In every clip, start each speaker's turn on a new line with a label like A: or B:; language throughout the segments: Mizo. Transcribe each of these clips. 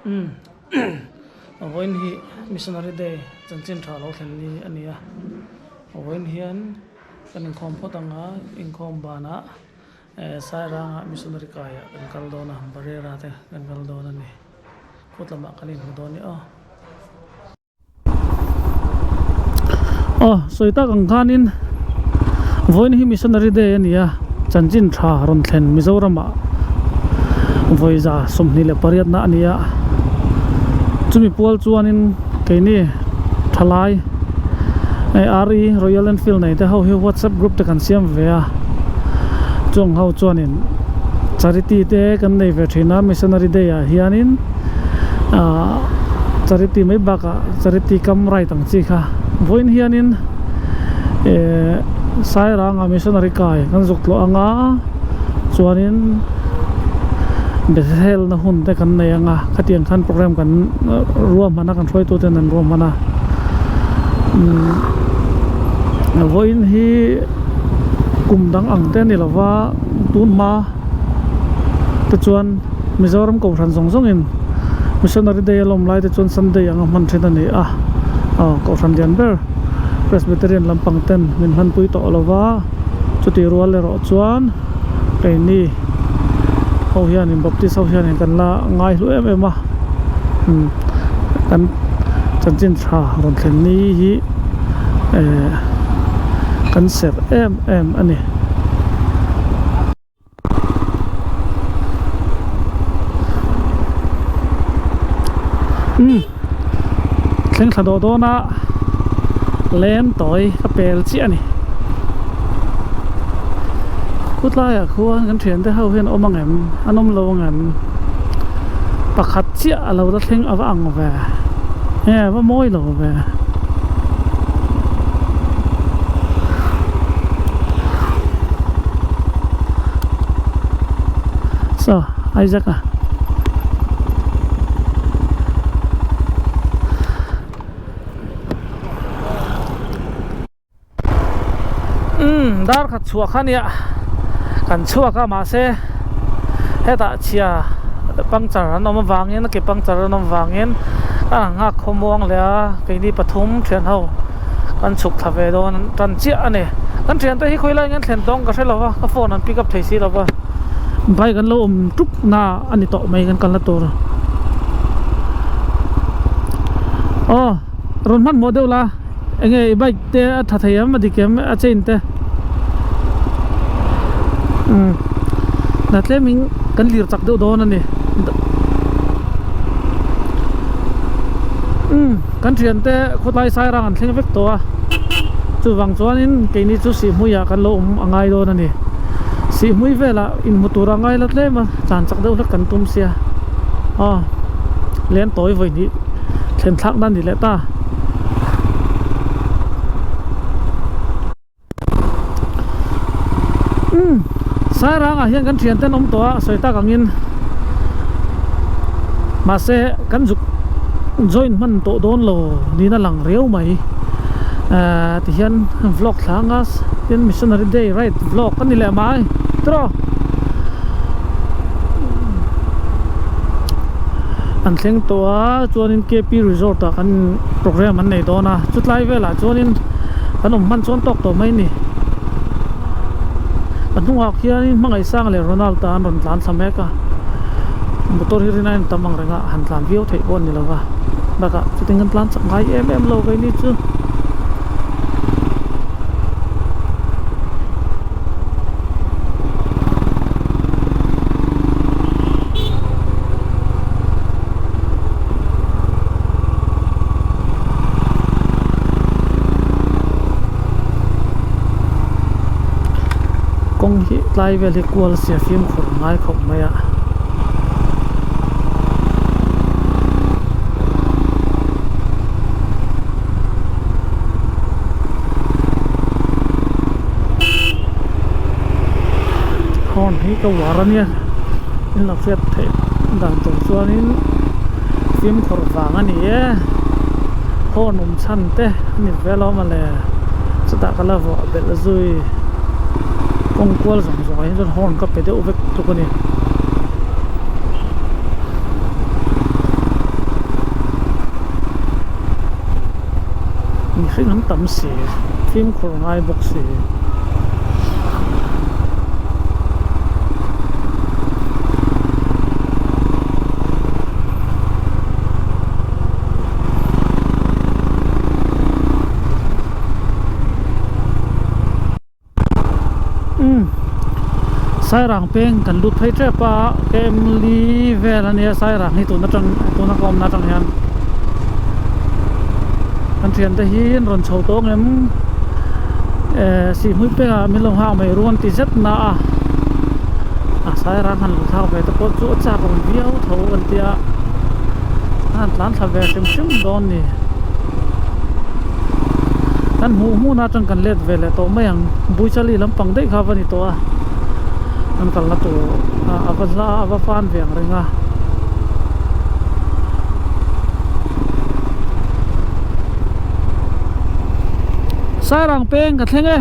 A: Umm vawiin hi missionary day chanchin tha lo thlen ni a ni a vawiin hian kan inkhawm phawt ang a inkhawm banah eh sairangah missionary kaiah kan kal dawn a barera te kan kal dawn a ni khawt lamah kan inhmu dawn a ni aw. Aw sawi tak ang khanin vawiin hi missionary day a ni a chanchin tha rawn thlen Mizoram ah vawiza 28 na a ni a chumi pual chuanin keini thalai re Royal Enfield nei te ho hi whatsapp group te kan siam ve a chung ho chuanin charity te kan nei ve thin a missionary day ah hianin ahh charity mai bakah charity kam right ang chi kha vawiin hianin ehh sairanga missionary kai kan zuk tlawh anga chuanin bethel na hun te kan nei anga khatiang khan program kan ruahman a kan hruaitu ten an ruahman a umm vawiin hi kum dang ang te a ni lova tun hma te chuan. Mizoram kohhran zawng zawngin Missionary Day a lawm lai te chuan Sunday anga hman thin a ni a, aw kohhran lian ber Presbyterian lampang ten min hmanpui tawh lo va, chutih rual erawh chuan keini ho hianin Baptist ho hianin kan la ngai hlu em em a, umm kan chanchin tha rawn thlen ni hi eh kan serh em em a ni. Umm thleng thla dawh dawn a lem tawi ka pel chiah a ni khutlaiah khuan kan thiante ho hian awm ang em an awm lo ang em pakhat chiah a lo la thleng a va ang ve nge a va mawi lo ve. Saw Isaac a umm dar khat chhuah kha nia kan chhuak a mahse hetah chhia puncture an awm avangin ke puncture an awm avangin a nghak khawmuang leh a keini pathum thian ho. Kan chhuk thla ve dawn tan chiah a ni. Kan thiante hi khawi laiin an thlen tawng ka hre lo va, ka phone an pick up thei si lo va. Bike an lo awm tuk na a ni tawh mai kan kalna tur. Aw rawn hmanhmawh deuh la, enge i bike te a tha thei em a dik em a chain te. Umm na tlemin kan lir chak deuh dawn a ni. Umm kan thiante khawtlai sairang an thleng vek tawh a chuvang chuanin keini chu sihhmuiah kan lo awm a ngai dawn a ni sihhmui velah inhmu tur a ngai la tlem a chan chak deuh hlek kan tum sia aw len tawi vawi hnih thlen thlak na a ni leh ta. Umm Sairangah hian kan thian ten awm tawh a sawi tak angin mahse kan zuk join hman tawh dawn lo niin a lang riau mai ahh tihian vlog thla anga tin missionary day ride vlog a ni leh mai tiraw an thleng tawh a chuanin K P resort ah kan program an nei dawn a chutlai velah chuanin. Kan awm hman chuan tawk tawh mai a ni. A hnungah khianin Hmangaihsanga leh Ronald ta an rawn tlan thla mek a. Motor hi rin aiin tam ang reng a, han tlan viau theih pawh a ni lo va. Bakah chutin kan tlan chak ngai em em lo keini chu. Kawng hi tlai vel hi kual sia fimkhur ngai khawp mai a. Horn hi ka uar a nia in lo hriat theih dan tur chuanin fimkhur vang a ni e. Horn awm chhan te a ni ve lo mawle chutah ka la vuah belh zui kawng kual zawng zawng ah hian chuan horn ka pe deuh vek tluk a ni. Mihring an tam si, fimkhur ngai bawk si. Umm Sairang peng kan lut phei tep a Kemli vel a nia Sairang hi tun atang tuna ka awmna atang hian kan thiante hi an rawn chho tawh ang em eh sihhmui pengah min lo nghak mai ruang ti zet na a a Sairang han lut thlak ve te pawh chu a chak awm viau tho kan tia a han tlan thla ve hrim hrim dawn ni. Kan hmuh hmun atang kan let ve leh tawh mai ang Buichali lampang daih kha va ni tawh a kan kalna tur a va hla a va fan ve ang reng a. Sairang peng ka thleng e.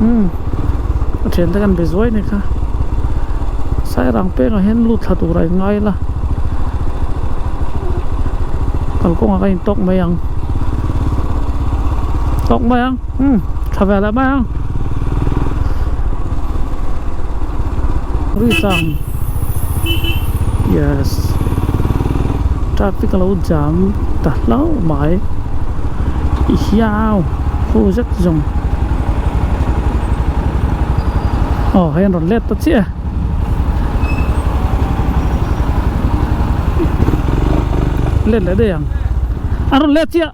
A: Umm a thiante kan be zuai ni kha Sairang pengah hian lut thla tur a inngai la kalkawngah ka intawk mai ang tawk mai ang umm tha ve leh mai ang ri chang yes traffic a lo jam ta hlauh mai i hiau khu zet zawng aw hei an rawn let ta chiah e. Let leh daih ang an rawn let chiah.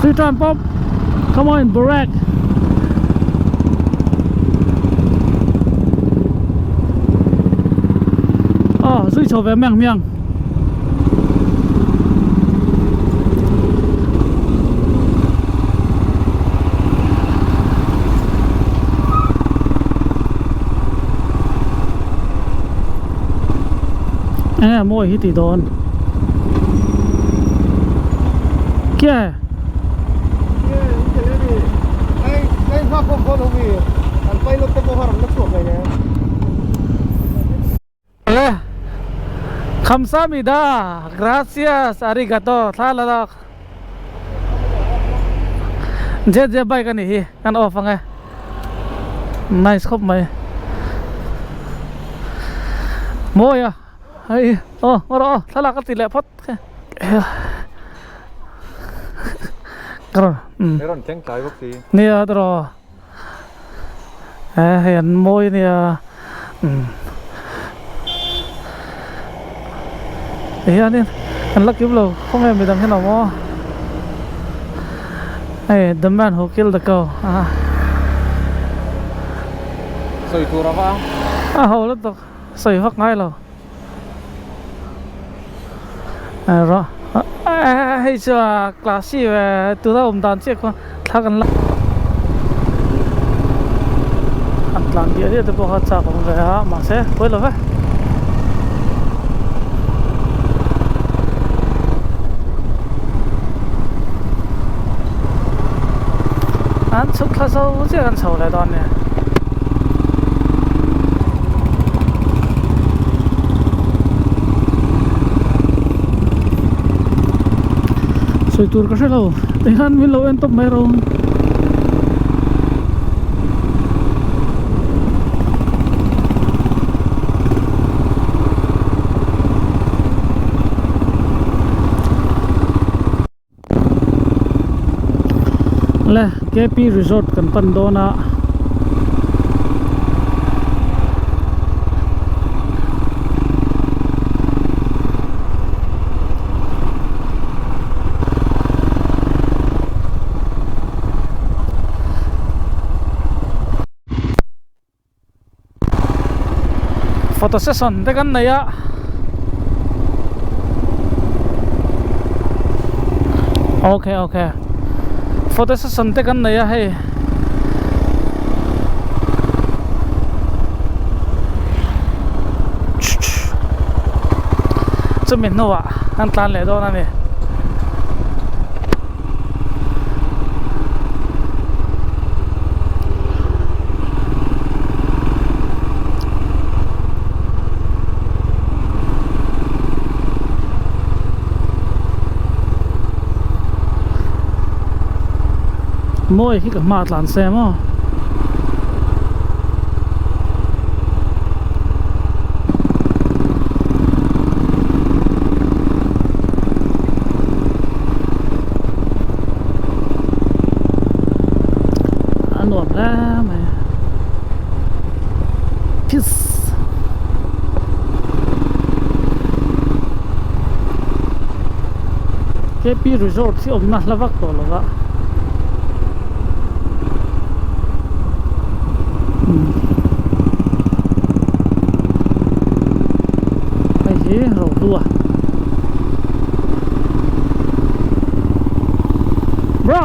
A: Free time pop come on Barack Aw zui chho ve mai ang hmiang. Enge mawi hi tih dawn Kia Le Khamsamida Gracias Arigato thla la lak JJ bike a nih hi kan off ang e nice khawp mai mawi a hei aw ngaw rawh aw thlalak a ti leh phawt ka rawn umm nia tiraw. Eh hei an mawi a nia umm tihianin an la kim lo khawnge midang hian a awm aw hei the man who killed the cow ah
B: sawi tur a va
A: a ho lutuk sawi vak ngai lo rawh hei chu a classy ve tuna awm dan chiah khaw thla kan la an tlan diah diah te pawh kha chak awm ve a mahse pawi lo ve. An chhuk thla zo chiah kan chho leh dawn nia. Sawi tur ka hre lo tikhan min lo en tawp mai ro. Le K_P resort kan pan dawn a Photo session te kan nei a okay okay photo session te kan nei a hei chumi hnuah kan tlan leh dawn a ni. Mawi khi ka hma tlan se maw. A nuam hle mai Peace. KP Resort hi awmna hla vak tawh lo va. Hei hi Rohlua. Bro!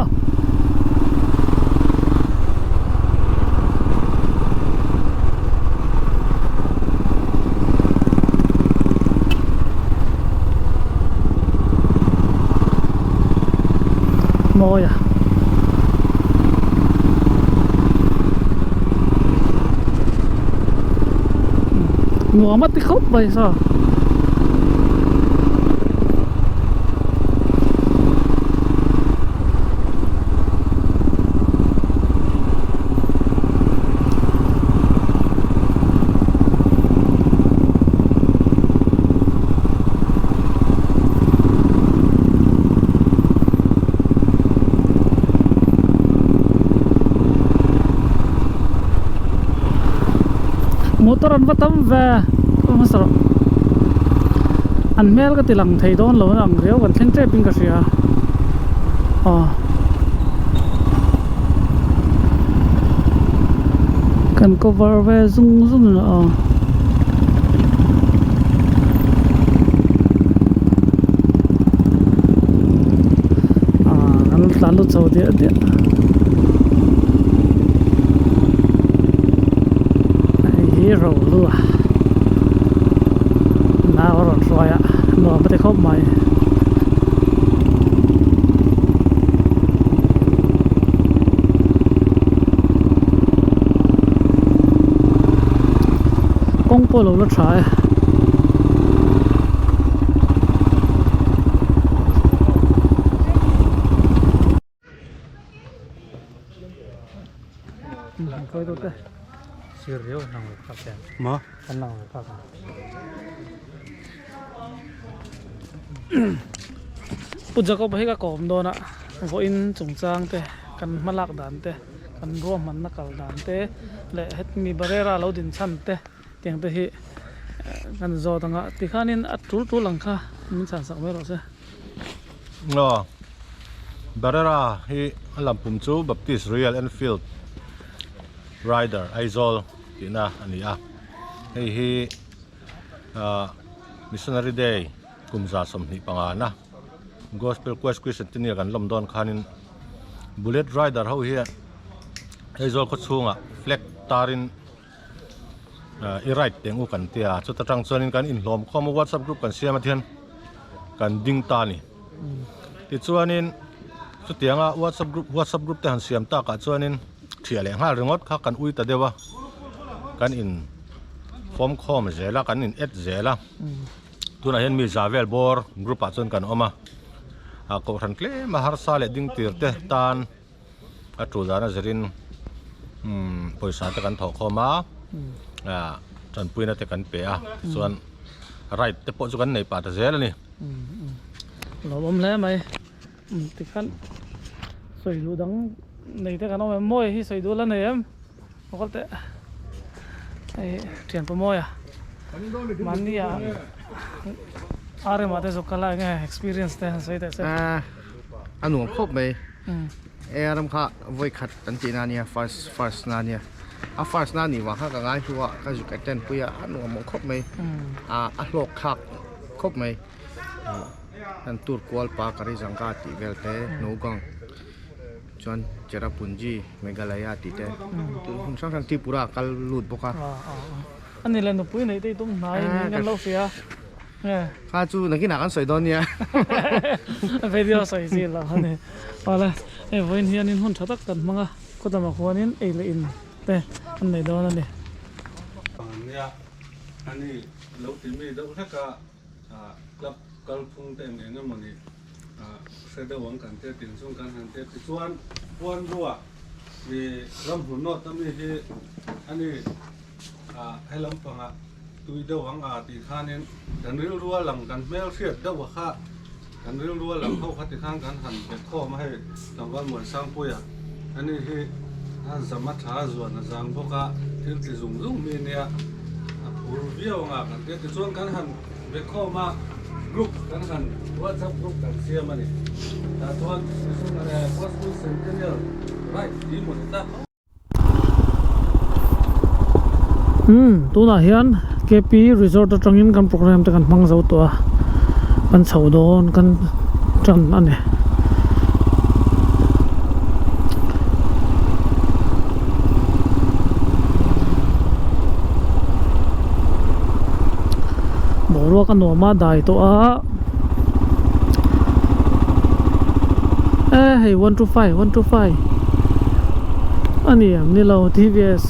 A: Mawi a. Nuam a ti khawp mai saw. Motor an va tam ve hmasa rawh an hmel ka ti lang thei dawn lo ang riau kan thleng tep in ka hria aw kan cover ve zung zung a aw. An tlan lut chho diah diah hei hi Rohlu a nau a rawn hruai a nuam a ti khawp mai. Kawng pawh a lo la tha e. Pu Jacob hi ka kawm dawn a vawiin chungchang te kan hma lak dan te kan ruahmanna kal dan te leh hetmi barera lo din chhan te. Tiang te hi kan zawt ang a, tikhanin a tul tul ang kha min chhan sak mai rawh se.
B: Aw, Barrera hi a lampum chu Baptist Royal Enfield Rider Aizawl tihna a ni a, hei hi Missionary Day kum 25 na Gospel Quest Christian kan lawm dawn khanin Bullet Rider ho hian Aizawl khawchhungah flag tarin i ride teng u kan tia chuta tang chuanin kan inhlawm khawm a whatsapp group kan siam a thian kan ding ta a ni tichuanin chutianga whatsapp group whatsapp group te han siam takah chuanin thiah leh nghal ringawt kha kan ui ta deuh a kan in fawm khawm zel a kan in add zel a tunah hian mi za vel bawr group ah chuan kan awm a a kohhran tlem a harsa leh ding tir te tan. A tul dan a zirin pawisa te kan thawh khawm a tanpuina te kan pe a tichuan right te pawh chu kan nei pah ta zel a ni.
A: Lo awm hle mai tikhan sawi duh dang nei te kan awm em mawi hi sawi duh la nei em awkal teh hei thianpa mawia mahni ah R_M ah te zuk kal a enge experience te han sawi teh se.
C: A nuam khawp mai e ram kha vawi khat an tih na ania first first na ania a first na nih vang kha ka ngai hlu a ka zuk attend pui a a nuam khawp mai a a hlawk thlak khawp mai an tour kual pa karizanga tih vel te nogang chuan cherrapunji meghalaya tih te hun hrang hrang tripura a kal lut bawk a.
A: Ani leh nupui neih te i tum hnai niin kan lo hria.
C: Kha chu nakinah kan sawi dawn nia.
A: Video sawi chi lo a ni. Awle hei vawiin hianin hun tha tak kan hmang a, khawdamah khuanin ei leh in te an nei dawn a ni.
D: Nia, ani lo ti mi deuh hlek a, club kalphung te eng eng emawni. Hre deuh ang kan tia tin chung kan han tia tichuan Puanrua mi ramhmun nawt ami hi ani ah he lampangah tui deuh ang a tih khanin kan rilrua lang kan hmel hriat deuh a kha kan rilrua lang ho kha tikhan kan han bet khawm a hei tlangval Muansangpuia ani hi a zam a tha a zuan a zang bawk a thil ti zung zung mi ania a phur viau anga kan tia tichuan kan han Be khawm a group kan han WhatsApp group kan siam a ni. Tah chuan Gospel Centennial Ride tih maw ni ta.
A: Umm tunah hian KP Resort atangin kan program te kan hmang zo tawh a, kan chho dawn kan tan a ni. Boruak a nuam a dai tawh a e hei 125 125 a ni ang ni lo T_V_S.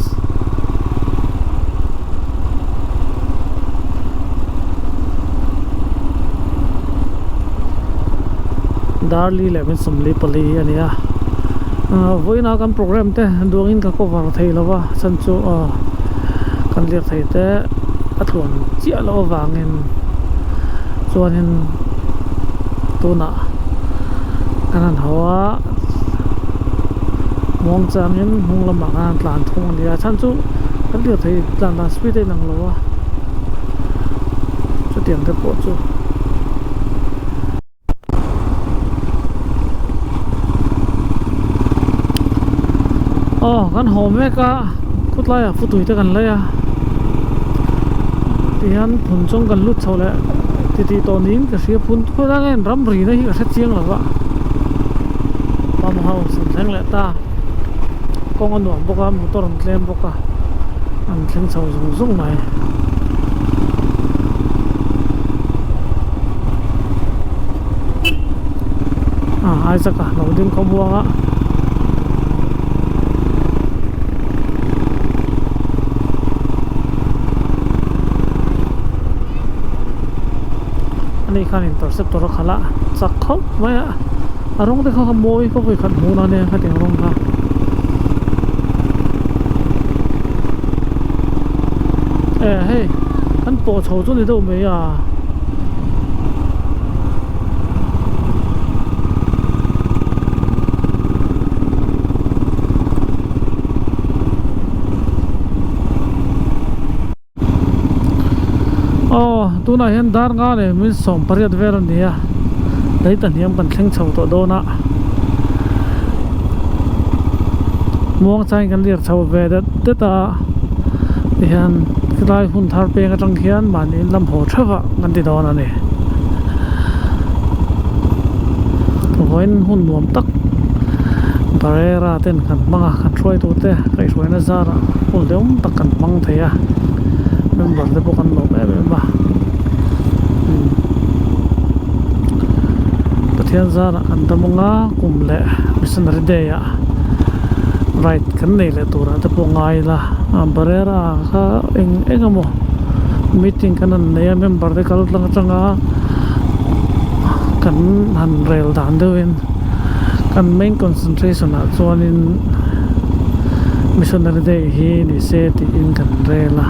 A: Darli leh min 24 a ni a vawiina kan program te duangin ka cover thei lo va chhan chu aw kan lirthei te a tluan chiah loh avangin chuanin tunah kan han haw a muang changin hnung lamah khan an tlan thung a ni a chhan chu kan lirthei tlan dan speed a inang lo a chutiang te pawh chu. Aw kan haw mek a khawtlaiah futui te kan lei a tihian phun chung kan lut chho leh titih tawh niin ka hria phun khawilai nge ramri na hi ka hre chiang lo va farm house an thleng leh ta kawng a nuam bawk a motor an tlem bawk a an thleng chho zung zung mai. Ah Isaac a lo ding khawm huang a ani khan interceptor a khalh a chak khawp mai a a rawng te kha kha mawi ka vawi khat hmuh na ania khatiang rawng kha. E hei an pawh chho chu ni deuh mai a. Aw tunah hian dar nga leh min 18 vel a ni a lei ta hniam kan thleng chho tawh dawn a muang changin kan lir chho ve det det a tihian helai hun thar peng atang khian mahni in lam haw theuh ah kan ti dawn a ni vawiin hun nuam tak Barrera ten kan hmang a kan hruaitu te kaihhruaina zarah hun hleawm tak kan hmang thei a member te pawh kan lawm em em a Pathian zarah kan dam ang a kum leh missionary day ah ride kan nei leh turah te pawh ngai ila Barrera kha eng eng emaw meeting kan han nei a member te kal tlang atanga kan han rel dan deuhin kan main concentration ah chuanin missionary day hi ni se tiin kan rel a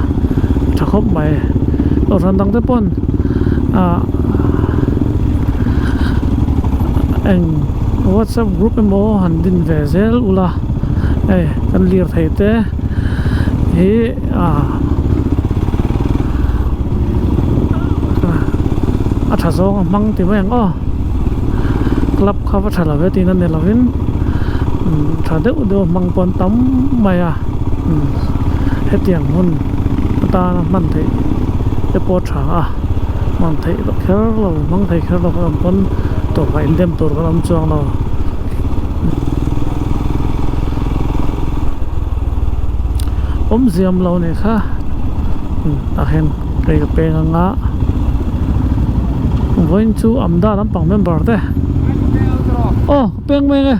A: tha khawp mai kohhran dang te pawn ah eng whatsapp group emaw han din ve zel ula hei kan lirthei te hi ah a tha zawng a hmang ti mai ang aw club kha va tha lo ve tihna ni lovin tha deuh deuh a hmang pawh an tam mai a hetiang hun atana hman theih te pawh a tha a hman theih loh kher lo hmang thei kher lo kan awm pawn tawpah indem tur kan awm chuang lo. Awmziam lo nih kha tah hian kei ka peng anga vawiin chu Amda lampang member te aw ka peng mai ang e.